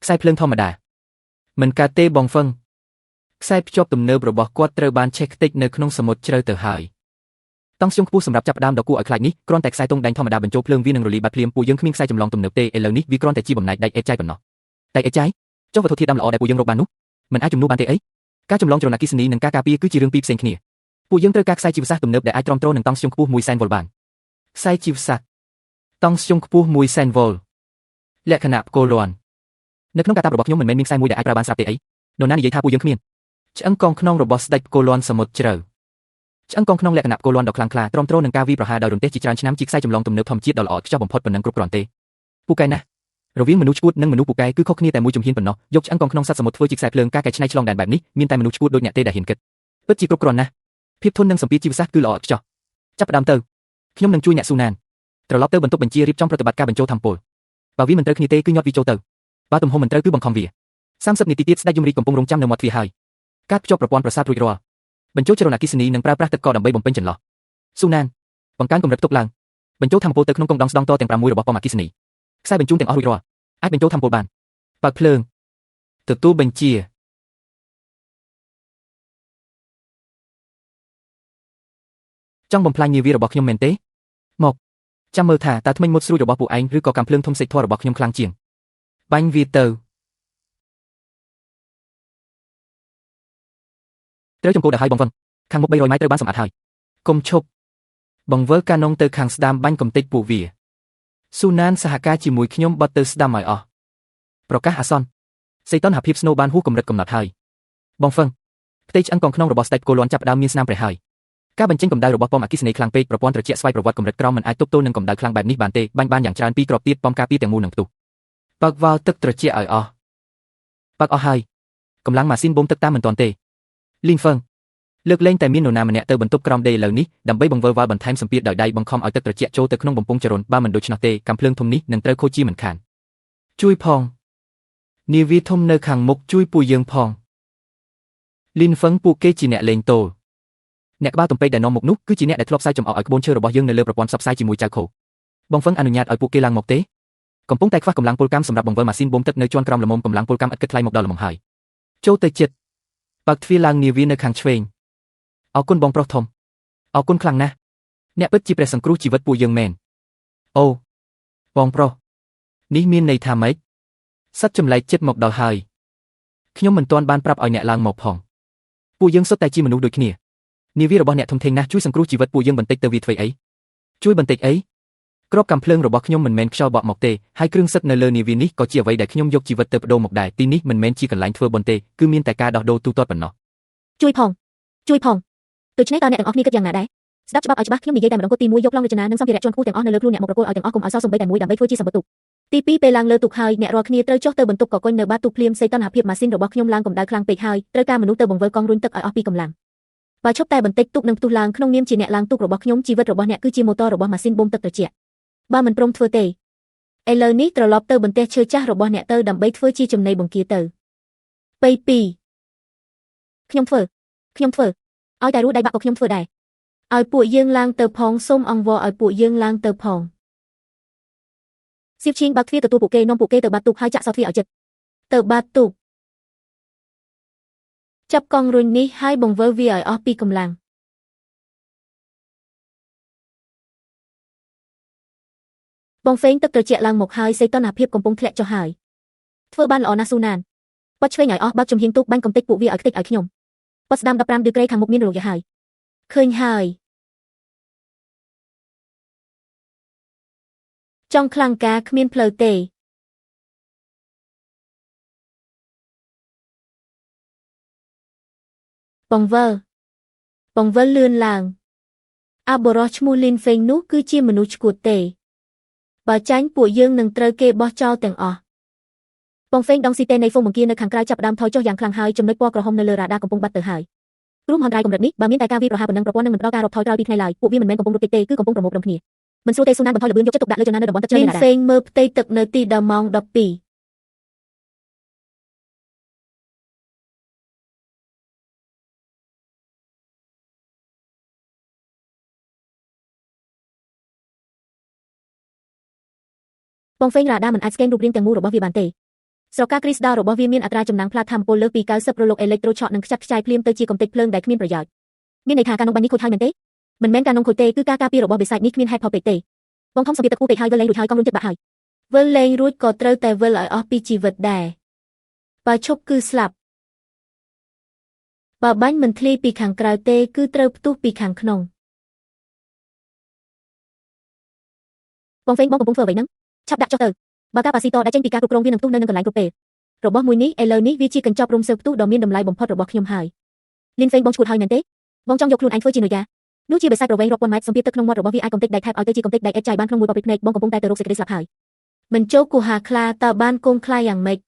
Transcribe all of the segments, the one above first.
ខ្សែភ្លើងធម្មតាមិនកើតទេបងហ្វឹងខ្សែភ្ជាប់ទំនើបរបស់គាត់ត្រូវបានឆេះខ្ទេចនៅក្នុងសមុទ្រជ្រៅទៅហើយតង់ស្យុងខ្ពស់សម្រាប់ចាប់ផ្ដើមដ៏គួរឲ្យខ្លាចនេះគ្រាន់តែខ្សែទង់ដែងធម្មតាបញ្ចូលភ្លើងវានឹងរលាយបាត់ភ្លាមពួកយើងគ្មានខ្សែចម្លងទំនើបទេឥឡូវនេះវាគ្រាន់តែជាបំណែកដែកអេតចាយប៉ុណ្ណោះដែកអេតចាយចុះវត្ថុធាតុដើមល្អដែលពួកយើងរកបាននោះមិនអាចជំនួសបានទេអីការចម្លងចរន្តអគ្គិសនីនិងការការពារគឺជារឿងពីរផ្សេងគ្នាពួកយើងត្រូវការខ្សែជីវសាស្ត្រទំនើបដែលអាចទ្រាំទ្រនឹងតង់ស្យុងខ្ពស់1សែនវ៉ុលបានខ្សែជីវសាស្ត្រតង់ស្យុងខ្ពស់1សែនវ៉ុលលក្ខណៈផ្គរលាន់នៅក្នុងកាតាបរបស់ខ្ញុំមិនមែនមានខ្សែមួយដែលអាចប្រើបានស្រាប់ទេអីនរណានិយាយថាពួកយើងគ្មានឆ្អឹងកងក្នុងរបស់ស្ដេចផ្គរលាន់សមុទ្រជ្រៅឆ្អឹងកងក្នុងលក្ខណៈផ្គរលាន់ដ៏ខ្លាំងក្លាទ្រាំទ្រនឹងការវាយប្រហារដោយរន្ទះជាច្រើនឆ្នាំជាខ្សែចម្លងទំនើបធម្មជាតិដ៏ល្អឥតខ្ចោះបំផុតប៉ុណ្ណឹងគ្រប់គ្រាន់ទេពូកែណាស់រវាងមនុស្សឈួតនិងមនុស្សពូកែគឺខុសគ្នាតែមួយជំហានប៉ុណ្ណោះយកឆ្អឹងកងក្នុងសត្វសមុទ្រធ្វើជាខ្សែភ្លើងការកែច្នៃឆ្លងដែនបែបនេះមានតែមនុស្សឈួតដូចអ្នកទេដែលហ៊ានគិតពិតជាគ្រប់គ្រាន់ណាស់ភាពធន់និងសម្ពាធជីវសាស្ត្រគឺល្អឥតខ្ចោះចាប់ផ្ដើមទៅខ្ញុំនឹងជួយអ្នកស៊ូណានត្រឡប់ទៅបន្ទប់បញ្ជារៀបចំប្រតិបត្តិការបញ្ចូលធម្មពលបើវាមិនត្រូវគ្នាទេគឺញាត់វាចូលទៅបើទំហំមិនត្រូវគឺបង្ខំវា30នាទីទៀតស្ដេចយមរាជកំពុងរងចាំនៅមាត់ទ្វារហើយការភ្ជាប់ប្រព័ន្ធប្រសាទរួចរាល់បញ្ចូលចរន្តអគ្គិសនីនិងប្រើប្រាស់ទឹកកកដើម្បីបំពេញចន្លោះស៊ូណានបង្កើនកម្រិតផ្ទុកឡើងបញ្ចូលធម្មពលទៅក្នុងកុងដងស្ដង់តទាំង6របស់ប៉មអគ្គិសនីខ្សែបញ្ជូនទាំងអស់រួចរាល់អាចបញ្ចូលធម្មពលបានបើកភ្លើងទទួលបញ្ជាចង់បំផ្លាញនាវារបស់ខ្ញុំមែនទេមកចាំមើលថាតើធ្មេញមុតស្រួចរបស់ពួកឯងឬក៏កាំភ្លើងធំសេកធម៌របស់ខ្ញុំខ្លាំងជាងបាញ់វាទៅត្រូវចំគោលដល់ហើយបងហ្វឹងខាងមុខ300ម៉ែត្រត្រូវបានសម្អាតហើយកុំឈប់បង្វិលកាណុងទៅខាងស្ដាំបាញ់កំទេចពួកវាស៊ូណានសហការជាមួយខ្ញុំបត់ទៅស្ដាំឲ្យអស់ប្រកាសអាសន្នសីតុណ្ហភាពស្នូបានហួសកម្រិតកំណត់ហើយបងហ្វឹងផ្ទៃឆ្អឹងកងក្នុងរបស់ស្ដេចគោលាន់ចាប់ផ្ដើមមានស្នាមប្រេះហើយការបញ្ចេញកម្ដៅរបស់ប៉មអគ្គិសនីខ្លាំងពេកប្រព័ន្ធត្រជាក់ស្វ័យប្រវត្តិកម្រិតក្រោមមិនអាចទប់ទល់នឹងកម្ដៅខ្លាំងបែបនេះបានទេបាញ់បានយ៉ាងច្រើនពីរគ្រាប់ទៀតប៉មការពារទាំងមូលនឹងផ្ទុះបើកវ៉ាល់ទឹកត្រជាក់ឲ្យអស់បើកអស់ហើយកម្លាំងម៉ាស៊ីនបូមទឹកតាមមិនទាន់ទេលីងហ្វឹងលើកលែងតែមាននរណាម្នាក់ទៅបន្ទប់ក្រោមដីឥឡូវនេះដើម្បីបង្វិលវ៉ាល់បន្ថែមសម្ពាធដោយដៃបង្ខំឲ្យទឹកត្រជាក់ចូលទៅក្នុងបំពង់ចរន្តបើមិនដូច្នោះទេកាំភ្លើងធំនេះនឹងត្រូវខូចជាមិនខានជួយផងនាវាធំនៅខាងមុខជួយពួកយើងផងលីនហ្វឹងពួកគេជាអ្នកលេងទោលអ្នកក្បាលទំពេកដែលនាំមុខនោះគឺជាអ្នកដែលធ្លាប់ផ្សាយចំអកឲ្យក្បួនឈើរបស់យើងនៅលើប្រព័ន្ធផ្សព្វផ្សាយជាមួយចៅខូបងហ្វឹងអនុញ្ញាតឲ្យពួកគេឡើងមកទេកំពុងតែខ្វះកម្លាំងពលកម្មសម្រាប់បង្វិលម៉ាស៊ីនបូមទឹកនៅជាន់ក្រោមល្មមកម្លាំងពលកម្មឥតគិតថ្លៃមកដល់ល្មមហើយចូលទៅចិត្តបើកទ្វារឡើងនាវានៅខាងឆ្វេងអរគុណបងប្រុសធំអរគុណខ្លាំងណាស់អ្នកពិតជាព្រះសង្គ្រោះជីវិតពួកយើងមែនអូបងប្រុសនេះមានន័យថាម៉េចសត្វចម្លែកចិត្តមកដល់ហើយខ្ញុំមិនទាន់បានប្រាប់ឲ្យអ្នកឡើងមកផងពួកយើងសុទ្ធតែជាមនុស្សដូចគ្នានាវារបស់អ្នកធំធេងណាស់ជួយសង្គ្រោះជីវិតពួកយើងបន្តិចទៅវាធ្វើអីជួយបន្តិចអីក្របកាំភ្លើងរបស់ខ្ញុំមិនមែនខ្យល់បក់មកទេហើយគ្រឿងសឹកនៅលើនាវានេះក៏ជាអ្វីដែលខ្ញុំយកជីវិតទៅបដូរមកដែរទីនេះមិនមែនជាកន្លែងធ្វើបុណ្យទេគឺមានតែការដោះដូរទូទាត់ប៉ុណ្ណោះ ជួយផងជួយផងដូច្នេះតើអ្នកទាំងអស់គ្នាគិតយ៉ាងណាដែរស្ដាប់ច្បាប់ឲ្យច្បាស់ខ្ញុំនិយាយតែម្ដងគត់ទី1យកប្លង់រចនានិងសម្ភារៈជាន់ខ្ពស់ទាំងអស់នៅលើខ្លួនអ្នកមកប្រគល់ឲ្យទាំងអស់កុំឲ្យសល់សូម្បីតែមួយដើម្បីធ្វើជាសម្បត្តិទូកទី2ពេលឡើងលើទូកហើយអ្នករាល់គ្នាត្រូវចុះទៅបន្ទប់កកុញនៅបាតទូកភ្លាមសីតុណ្ហភាពម៉ាស៊ីនរបស់ខ្ញុំឡើងកម្ដៅខ្លាំងពេកហើយត្រូវការមនុស្សទៅបង្វិលកង់រុញទឹកឲ្យអស់ពីកម្លាំងបើឈប់តែបន្តិចទូកនឹងផ្ទុះឡើងក្នុងនាមជាអ្នកឡើងទូករបស់ខ្ញុំជីវិតរបស់អ្នកគឺជាម៉ូទ័ររបស់ម៉ាស៊ីនបូមទឹកត្រជាក់បើមិនព្រមធ្វើទេឥឡូវនេះត្រឡប់ទៅបន្ទះឈើចាស់របស់អ្នកទៅដើម្បីធ្វើជាចំណីបង្គាទៅពេល2ខ្ញុំធ្វើខ្ញុំធ្វើឲ្យតែរស់ដៃបាក់ក៏ខ្ញុំធ្វើដែរឲ្យពួកយើងឡើងទៅផងសូមអង្វរឲ្យពួកយើងឡើងទៅផងសៀបឈៀងបើកទ្វារទទួលពួកគេនាំពួកគេទៅបាត់ទូកហើយចាក់សោទ្វារឲ្យជិតទៅបាត់ទូកចាប់កង់រុញនេះហើយបង្វិលវាឲ្យអស់ពីកម្លាំងបងហ្វេងទឹកត្រជាក់ឡើងមកហើយសីតុណ្ហភាពកំពុងធ្លាក់ចុះហើយធ្វើបានល្អណាស់ស៊ូណានប៉ាត់ឆ្វេងឲ្យអស់បើកចំហៀងទូកបាញ់កំទេចពួកវាឲ្យខ្ទេចឲ្យខ្ញុំប៉ាត់ស្ដាំ15ដឺក្រេខាងមុខមានរលកយ៉ាហើយឃើញហើយចង់ខ្លាំងការគ្មានផ្លូវទេបង្វិលបង្វិលលឿនឡើងអាបុរសឈ្មោះលីនហ្វេងនោះគឺជាមនុស្សឆ្កួតទេបើចាញ់ពួកយើងនឹងត្រូវគេបោះចោលទាំងអស់បងហ្វេងដងស៊ីតេនៃហ្វូងបង្គានៅខាងក្រៅចាប់ផ្ដើមថយចុះយ៉ាងខ្លាំងហើយចំណុចពណ៌ក្រហមនៅលើរ៉ាដាកំពុងបាត់ទៅហើយគ្រោះមហន្តរាយកម្រិតនេះបើមានតែការវាយប្រហារប៉ុណ្ណឹងប្រព័ន្ធនឹងមិនផ្ដល់ការរាប់ថយក្រោយពីថ្ងៃឡើយពួកវាមិនមែនកំពុងរត់គេចទេគឺកំពុងប្រមូលផ្ដុំគ្នាមិនស្រួលទេស៊ូណានបន្ថយល្បឿនយកចិត្តទុកដាក់លើចលនានៅតំបន់ទឹកជ្រៅនៃរ៉ាដាលីនហ្វេងមើលផ្ទៃទឹកនៅទីដល់ម៉ោង12បងហ្វេងរ៉ាដាមិនអាចស្កេនរូបរាងទាំងមូលរបស់វាបានទេ ស្រកាគ្រីស្ដាល់របស់វាមានអត្រាចំណាំងផ្លាតថាមពលលើសពី90ប្រឡូកអេឡិចត្រូឆក់និងខ្ចាត់ខ្ចាយភ្លាមទៅជាកំទេចភ្លើងដែលគ្មានប្រយោជន៍មានន័យថាការនំបាញ់នេះខូចហើយមែនទេមិនមែនការនំខូចទេគឺការការពាររបស់បិសាចនេះគ្មានហេតុផលពេកទេបងធំសម្ពាធទឹកខ្ពស់ពេកហើយវិលលេងរួចហើយកង់រុញចិត្តបាក់ហើយវិលលេងរួចក៏ត្រូវតែវិលឲ្យអស់ពីជីវិតដែរបើឈប់គឺស្លាប់បើបាញ់មិនធ្លាយពីខាងក្រៅទេគឺត្រូវផ្ទុះពីខាងក្នុងបងហ្វេងបងកំពុងធ្វើអ្វីហ្នឹងឆាប់ដាក់ចុះទៅបើការប៉ាស៊ីតដែលចេញពីការគ្រប់គ្រងវានឹងផ្ទុះនៅនឹងកន្លែងគ្រប់ពេលរបស់មួយនេះឥឡូវនេះវាជាកញ្ចប់រុំសើផ្ទុះដ៏មានតម្លៃបំផុតរបស់ខ្ញុំហើយលីនហ្វេងបងឈួតហើយមែនទេបងចង់យកខ្លួនឯងធ្វើជានុយ៉ានោះជាបិសាចប្រវែងរាប់ពាន់ម៉ែត្រសម្ពាធទឹកក្នុងមាត់របស់វាអាចកំទេចដែកថែបឲ្យទៅជាកំទេចដែកអេតចាយបានក្នុងមួយបបិភ្នែកបងកំពុងតែទៅរកសេចក្តីស្លាប់ហើយមិនចូលគូហាខ្លាតើបានគង់ខ្លាយ៉ាងម៉េច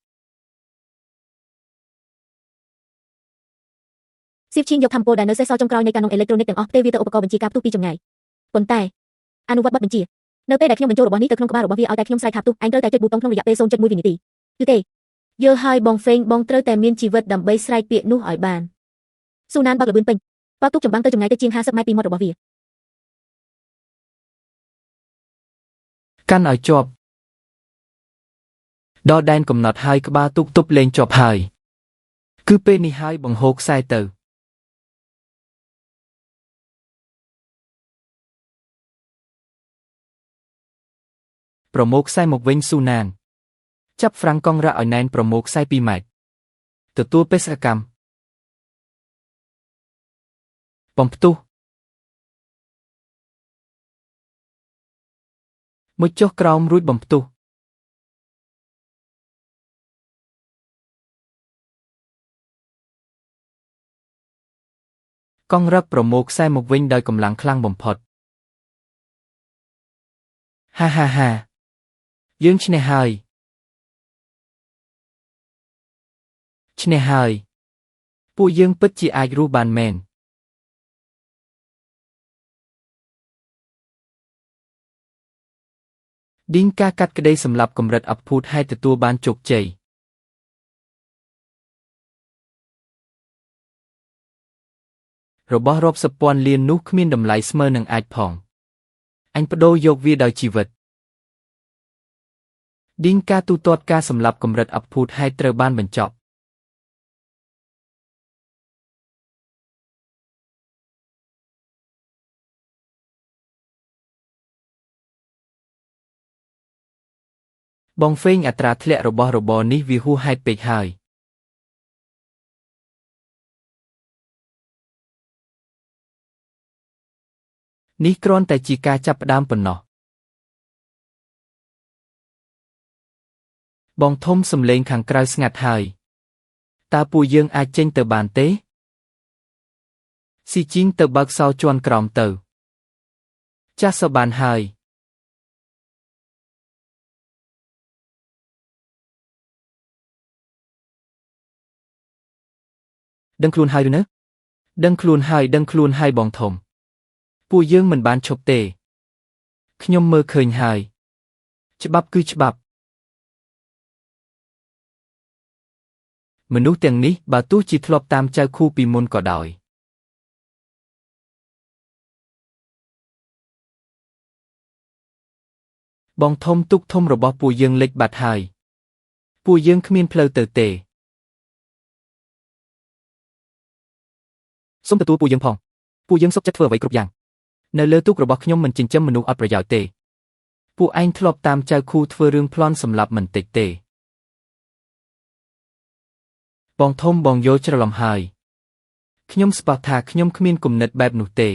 សៀបឈៀងយកធម្មពលដែលនៅសេសសល់ចុងក្រោយនៃកានងអេឡិចត្រូនិកទាំងអស់ផ្ទេរវាទៅឧបករណ៍បញ្ជាការផ្ទុះពីចម្ងាយប៉ុន្តែអនុវត្តបទបញ្ជានៅពេលដែលខ្ញុំបញ្ចូលរបស់នេះទៅក្នុងក្បាលរបស់វាឲ្យតែខ្ញុំស្រែកថាផ្ទុះឯងត្រូវតែចុចប៊ូតុងក្នុងរយៈពេល0.1វិនាទីគឺទេយល់ហើយបងហ្វេងបងត្រូវតែមានជីវិតដើម្បីស្រែកពាក្យនោះឲ្យបានស៊ូណានបើកល្បឿនពេញបើទុកចម្បាំងទៅចម្ងាយទៅជាង50ម៉ែត្រពីមាត់របស់វា កាន់ឲ្យជាប់ដល់ដែនកំណត់ហើយក្បាលទូកទប់លេងជាប់ហើយគឺពេលនេះហើយបង្ហូរខ្សែទៅប្រមូលខ្សែមកវិញស៊ូណានចាប់ហ្វ្រាំងកង់រ៉ាឲ្យណែនប្រមូលខ្សែ2ម៉ែត្រទទួលបេសកកម្មបំផ្ទុះមួយចុះក្រោមរួចបំផ្ទុះកង់រឹកប្រមូលខ្សែមកវិញដោយកម្លាំងខ្លាំងបំផុតហាហាហាយើងឈ្នះហើយឈ្នះហើយពួកយើងពិតជាអាចរស់បានមែនឌីងការកាត់ក្តីសម្រាប់កម្រិតអភូតហេតុទទួលបានជោគជ័យរបស់រាប់សិបពាន់លាននោះគ្មានតម្លៃស្មើនឹងអាចផងអញប្ដូរយកវាដោយជីវិតឌីងការទូទាត់ការសម្លាប់កម្រិតអភូតហេតុត្រូវបានបញ្ចប់បងហ្វេងអត្រាធ្លាក់របស់របរនេះវាហួសហេតុពេកហើយនេះគ្រាន់តែជាការចាប់ផ្ដើមប៉ុណ្ណោះបងធំសំឡេងខាងក្រៅស្ងាត់ហើយតើពួកយើងអាចចេញទៅបានទេស៊ីជីងទៅបើកសោជាន់ក្រោមទៅចាស់សបានហើយដឹងខ្លួនហើយឬនៅដឹងខ្លួនហើយដឹងខ្លួនហើយបងធំពួកយើងមិនបានឈប់ទេខ្ញុំមើលឃើញហើយច្បាប់គឺច្បាប់មនុស្សទាំងនេះបើទោះជាធ្លាប់តាមចៅខូពីមុនក៏ដោយបងធំទុកធំរបស់ពួកយើងលេចបាត់ហើយពួកយើងគ្មានផ្លូវទៅទេសូមទទួលពួកយើងផងពួកយើងសុខចិត្តធ្វើអ្វីគ្រប់យ៉ាងនៅលើទូករបស់ខ្ញុំមិនចិញ្ចឹមមនុស្សអត់ប្រយោជន៍ទេពួកឯងធ្លាប់តាមចៅខូធ្វើរឿងប្លន់សម្លាប់មិនតិចទេបងធំបងយល់ច្រឡំហើយខ្ញុំស្បោះថាខ្ញុំគ្មានគំនិតបែបនោះទេ